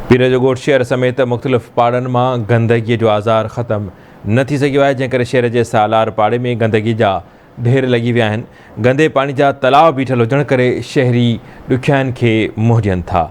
پير جو ڳوٺ شهر سميت مختلف پاڙن مان گندگي جو آزار ختم نه ٿي سگهيو آهي جنهن ڪري شهر جي سالار پاڙي ۾ گندگي جا ڍير لڳي ويا آهن گندي پاڻي جا تلاء بيٺل هجڻ ڪري شهري ڏکيائين کي منهن ڏين ٿا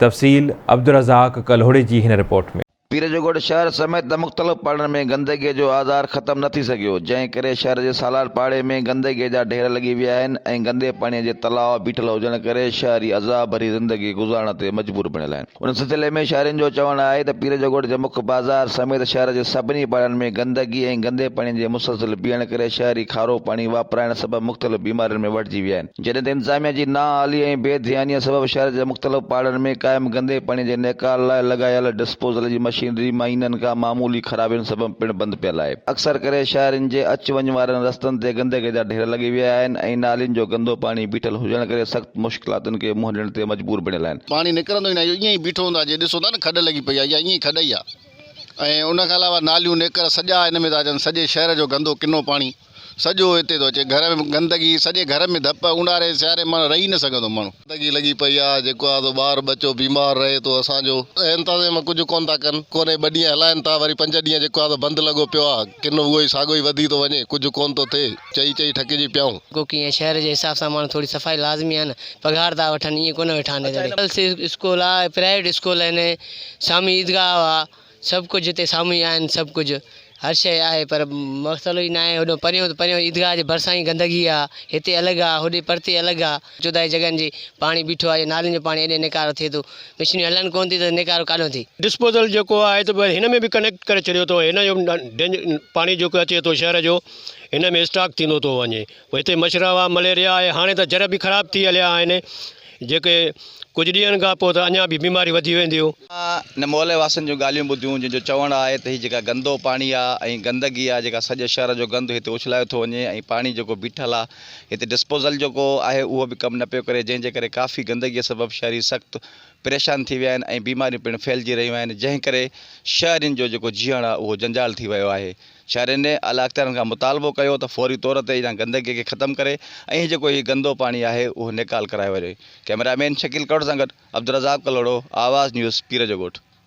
تفصيل عبدالرزاق ڪلهوڙي جي هن رپورٽ ۾. پير جو ڳوٺ شهر سميت مختلف پاڙن ۾ گندگي جو آزار ختم نه ٿي سگهيو، جنهن ڪري شهر جي سالار پاڙي ۾ گندگي جا ڍير لڳي ويا آهن ۽ گندي پاڻي جي تلاء بيٺل هجڻ ڪري شهري عذاب ڀري زندگي گذارڻ تي مجبور بڻيل آهن. ان سلسلي ۾ شهرين جو چوڻ آهي ته پير جو ڳوٺ جي مک بازار سميت شهر جي سڀني پاڙن ۾ گندگي ۽ گندي پاڻي جي مسلسل بيهڻ ڪري شهري کارو پاڻي واپرائڻ سبب مختلف بيمارين ۾ وٺجي ويا آهن. جڏهن ته انتظاميا جي نااهلي ۽ بي ڌيانيء سبب شهر جي مختلف پاڙن ۾ قائم گندي پاڻي جي نيڪال لاء لڳايل ڊسپوزل جي مشينري مهينن کان معمولي خرابين سبب پڻ بند پيل آهي. اڪثر ڪري شهرين جي اچ وڃ وارن رستن تي گندگي جا ڍير لڳي ويا آهن ۽ نالين جو گندو پاڻي بيٺل هجڻ ڪري سخت مشڪلاتن کي منهن ڏيڻ تي مجبور بڻيل آهن. پاڻي نڪرندو ئي ناهي اهو ائين ئي بيٺو هوندو آهي جي ڏسو ٿا نه کڏ لڳي پئي آهي اها ائين ئي کڏ ئي آهي ۽ ان کان علاوه ناليون نيڪر سڄا ان ۾ ٿا اچن سڄي شهر جو گندو ڪنو پاڻي سڄو هتي ٿو اچي گهر ۾ گندگي سڄي گهر ۾ ڌپ اونهاري سياري ماڻهو رهي نه سگهندو ماڻهو. گندگي لڳي پئي آ جيڪو آ سو ٻار ٻچو بيمار رهي ٿو اسان جو. انتظام ڪجهه ڪونه ٿا ڪن ڪونهي ٻه ڏينهن هلائن ٿا وري پنج ڏينهن جيڪو آ سو بند لڳو پيو آ ڪن اهو ئي ساڳو ئي وڌي ٿو وڃي ڪجهه ڪونه ٿو ٿئي چئي چئي ٺڪجي پيائون. ڪو ڪيئن شهر جي حساب سان ماڻهو ٿوري صفائي لازمي آ نه پگهار ٿا وٺن ائين ڪونه ويٺا آهن اهڙي. گرلس اسڪول آ پرائيويٽ اسڪول آهن سامهون عيدگاهه آ سڀ ڪجهه هتي سامهون ئي آهن سڀ ڪجهه هر شيء آهي پر مسئلو ئي ناهي هوڏو پريون ته پريون عيدگاهه جي ڀرسان ئي گندگي آ هتي الڳ آ هوڏي پرتي الڳ آ چوڌاري جڳهن جي پاڻي بيٺو آ يا نالين جو پاڻي ايڏي نيڪارو ٿئي ٿو مشينيون هلن ڪونه ٿيون ته نيڪارو ڪاڏو ٿي. ڊسپوزل جيڪو آهي ته هن ۾ به ڪنيڪٽ ڪري ڇڏيو اٿئون هن جو پاڻي جيڪو اچي ٿو شهر جو هن ۾ اسٽاڪ ٿيندو ٿو وڃي پوء هتي مڇرا مليريا آهي هاڻي ته جر به خراب ٿي هليا آهن جيڪي ڪجهه ڏينهن کان پوء ته اڃا به بيماري وڌي وينديون. ان محلي واسين جون ڳالهيون ٻڌيون جن جو چوڻ آهي ته هي جيڪا گندو پاڻي آ ۽ گندگي آ جيڪا سڄي شهر جو گند هتي اڇلايو ٿو وڃي ۽ پاڻي جيڪو بيٺل آ هتي ڊسپوزل جيڪو آهي اهو به ڪم نه پيو ڪري جنهن جي ڪري ڪافي گندگي سبب شهري سخت پريشان ٿي ويا آهن ۽ بيماريون پڻ ڦهلجي رهيون آهن جنهن ڪري شهرين جو جيڪو جيئڻ آ اهو جنجال ٿي ويو آهي. شهرين اعليٰ اختيارين کان مطالبو ڪيو ته فوري طور تي ان گندگي کي ختم ڪري ۽ هي جيڪو هي گندو پاڻي آهي اهو نيڪال ڪرايو وڃي. ڪئميرا مين شڪيل ڪرڙ سان گڏ عبدالرزاق ڪلهوڙو، آواز نيوز، پير جو ڳوٺ.